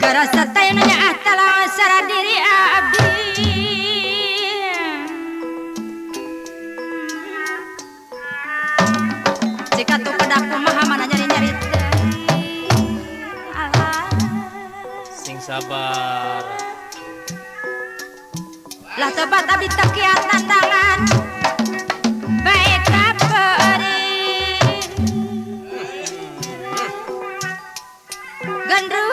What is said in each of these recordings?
Karasa teh nanya ah tala diri abdi. Jika tuh kedah kumaha mana nyari-nyari teuing. Sing sabar. Lah tebat abdi tekiat tantangan. Baik kaperi. Gandrung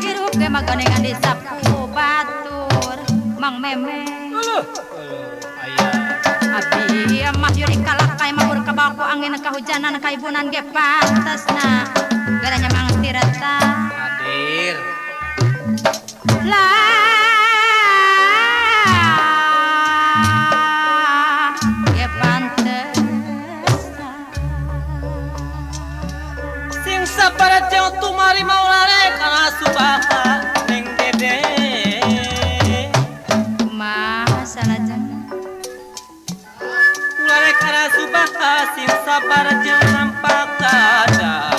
hirup ge mah ganengan disapu batur Mang Meme. Aya. Abdi mah yuri kalakay mabur kabawa ku angin kahujanan kaibunan ge pantesna. Garanya Mang Tirta. Hadir. Lah ge pantesna. Sing sabar jeung tumari maulare kana subaha Neng Dede. Kumaha salajengna? Ulare kana subaha sing sabar jeung nampak kada.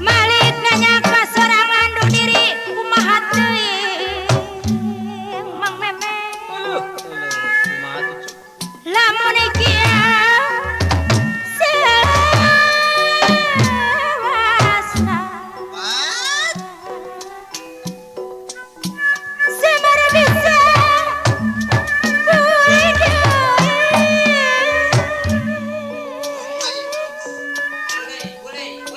Malik nanya ka sorangan duh diri kumaha teuing Mang Meme. Kumaha tuh, Cuk? Lamun ieu sewasna semar bisa pulih deui.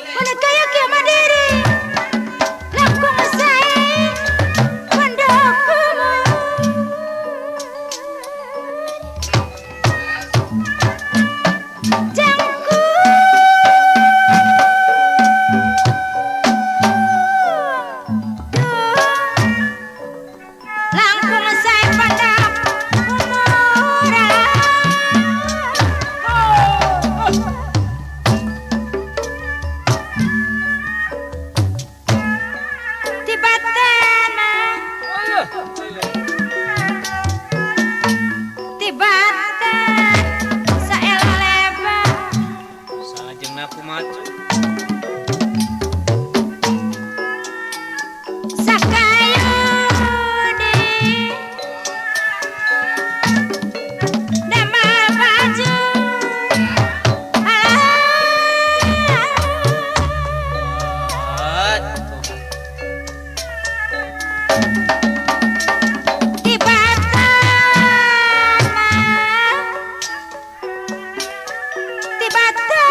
Mun kaya kieu mah diri langkung sae pondok kumur. Jangkung langkung sae pondok kumuran. Tibatan tibatan saela lebar. Salajengna kumaha, Cuk? Sakayu di damel baju. Tibatan tibatan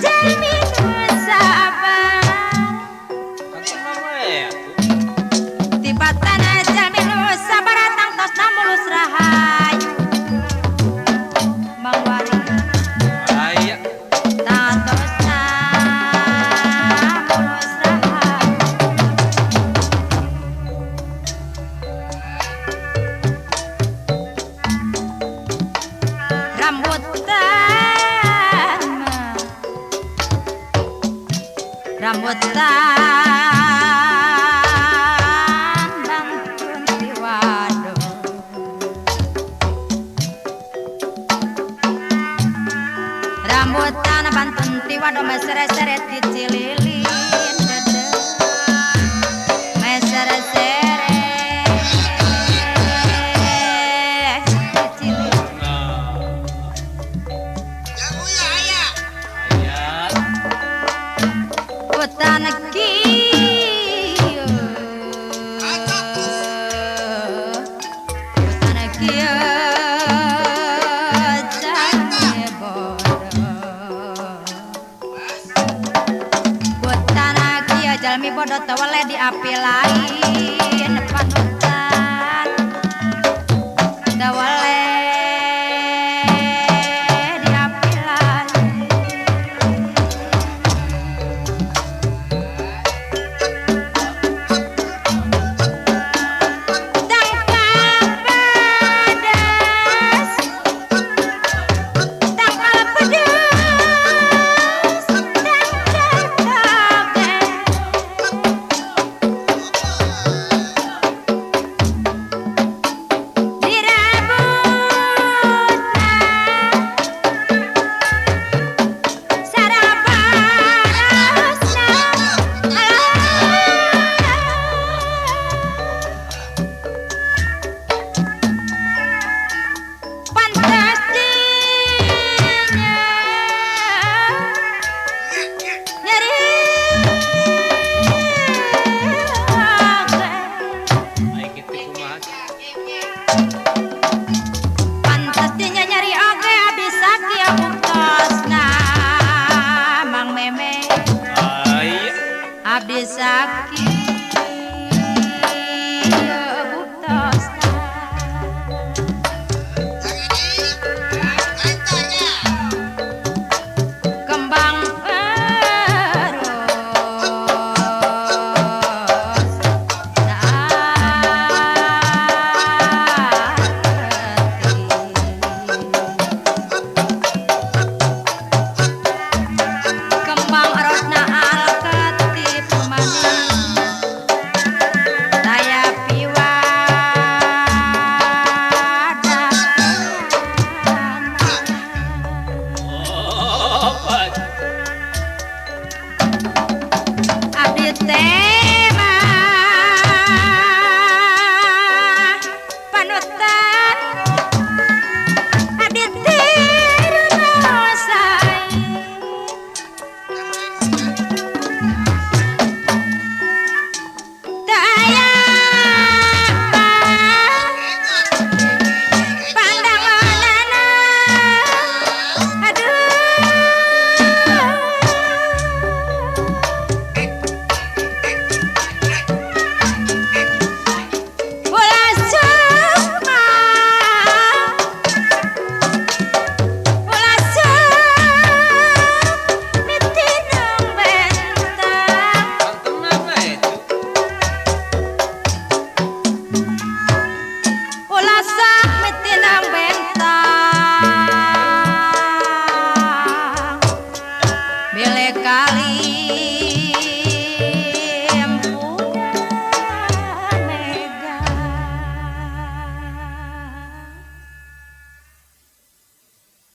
jalmi nu sabar. Kantor mama ya tuh. Tibatan jalmi nu sabar tangtosna mulus rahayu. Mang Wari Aya. tangtosna mulus rahayu. Rambutan rambutan bantun tiwado. Rambutan bantun tiwado mesere-sere ti Cililin dede. Mesere-sere ti Cililin. Nah, aya. Hutan kieu, hutan kieu jalmi bodoh. Hutan kieu jalmi bodoh teu weleh di api lain panutan. Teu weleh di api lain. Tangkal pedas, tangkal pedas, tangkal toge. Kumaha? Pantes dinya nyari oge abdi sakieu buktosna Mang Meme. Aya. Abdi sakieu.